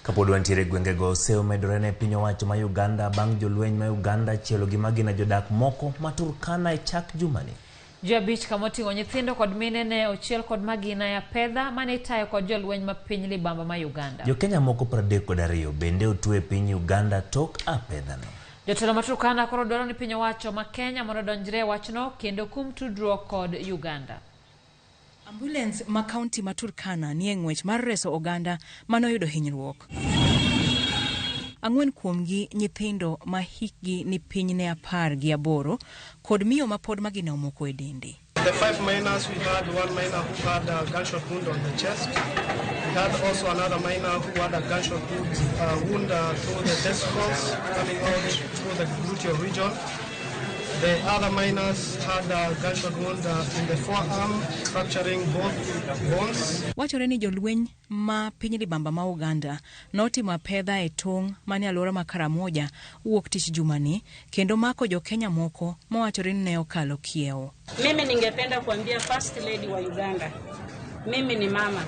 Kapod wantiere e gwengego, seyo medore ne piny owacho ma Uganda bang' jolweny ma Uganda chielo gi magina jodak moko ma Turkana e chak jumani. Ji abich kamoting'o nyithindo kod mine ne ochiel kod magina e apedha mane itayo kod jolweny ma piny libamba ma Uganda. Jo-Kenya moko 32 bende otwe e piny Uganda tok apedhano. Jotelo ma Turkana koro dwaro ni piny owacho ma Kenya mondo odonjre e wachno kendo kum tudruok kod Uganda. Ambulens ma kaunti ma Turkana nie ng'wech mar reso oganda mane oyudo hinyruok. Ang'wen kuomgi nyithindo ma hikgi ni piny ne 18 kod miyo ma pod magina omoko e dende. The five miners, we had one miner who had a gunshot wound on the chest. We had also another miner who had a gunshot wound through the testicles coming out through the gluteal region. The other miners had a gunshot wound in the forearm, fracturing both bones. Wachore ni jolweny ma piny libamba ma Uganda notimo apedha e tong' mane alwora ma Karamoja wuok tich jumani kendo mako jo-Kenya moko mawachore ni ne okalo kiewo. Mimi ningependa kuambia First Lady wa Uganda, mimi ni mama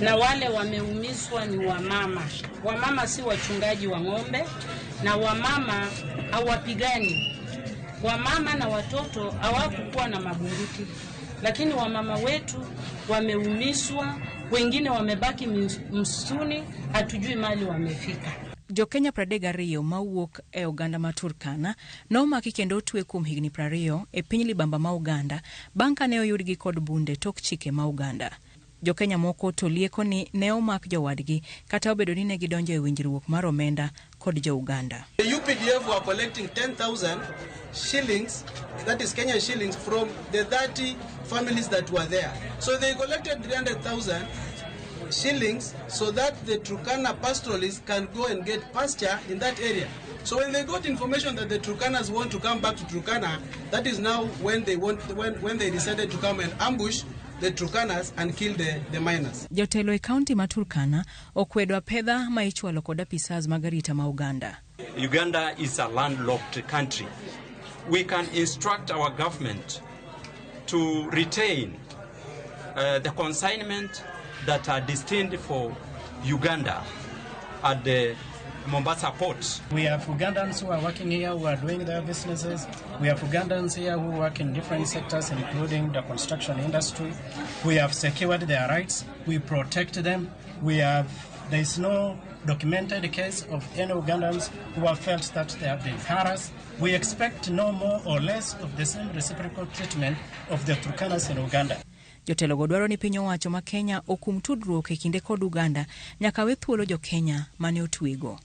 na wale wameumizwa ni wamama. Wamama si wachungaji wa ng'ombe na wamama hawapigani. Wamama na watoto hawakukuwa na mabunduki, lakini wamama wetu wameumizwa, wengine wamebaki msituni, hatujui mali wamefika. Jo-Kenya 32 mawuok e oganda ma Turkana nomaki kendo otwe kuom higni 20 e piny libamba ma Uganda bang' ka ne oyudgi kod bunde tok chike ma Uganda. Jo-Kenya moko to lieko ni ne omak jowadgi kata obedo ni ne gidonjo e winjruok mar omenda kod jo-Uganda. The UPDF were collecting 10,000 shillings, that is Kenyan shillings, from the 30 families that were there. So they collected 300,000 shillings so that the Turkana pastoralists can go and get pasture in that area. So when they got information that the Turkanas want to come back to Turkana, that is now when they want when they decided to come and ambush the Turkanas and kill the miners. Jotelo e kaunti ma Turkana okwedo apedha ma ichwalo kod apisas mag arita ma Uganda. Uganda is a landlocked country. We can instruct our government to retain the consignment that are destined for Uganda at the Mombasa port. We have Ugandans who are working here, who are doing their businesses. We have Ugandans here who work in different sectors, including the construction industry. We have secured their rights. We protect them. There is no documented case of any Ugandans who have felt that they have been harassed. We expect no more or less of the same reciprocal treatment of the Turkanas in Uganda. Jotelogo dwaro ni piny owacho ma Kenya okum tudruok e kinde kod Uganda nyaka we thuolo jo Kenya mane otwego.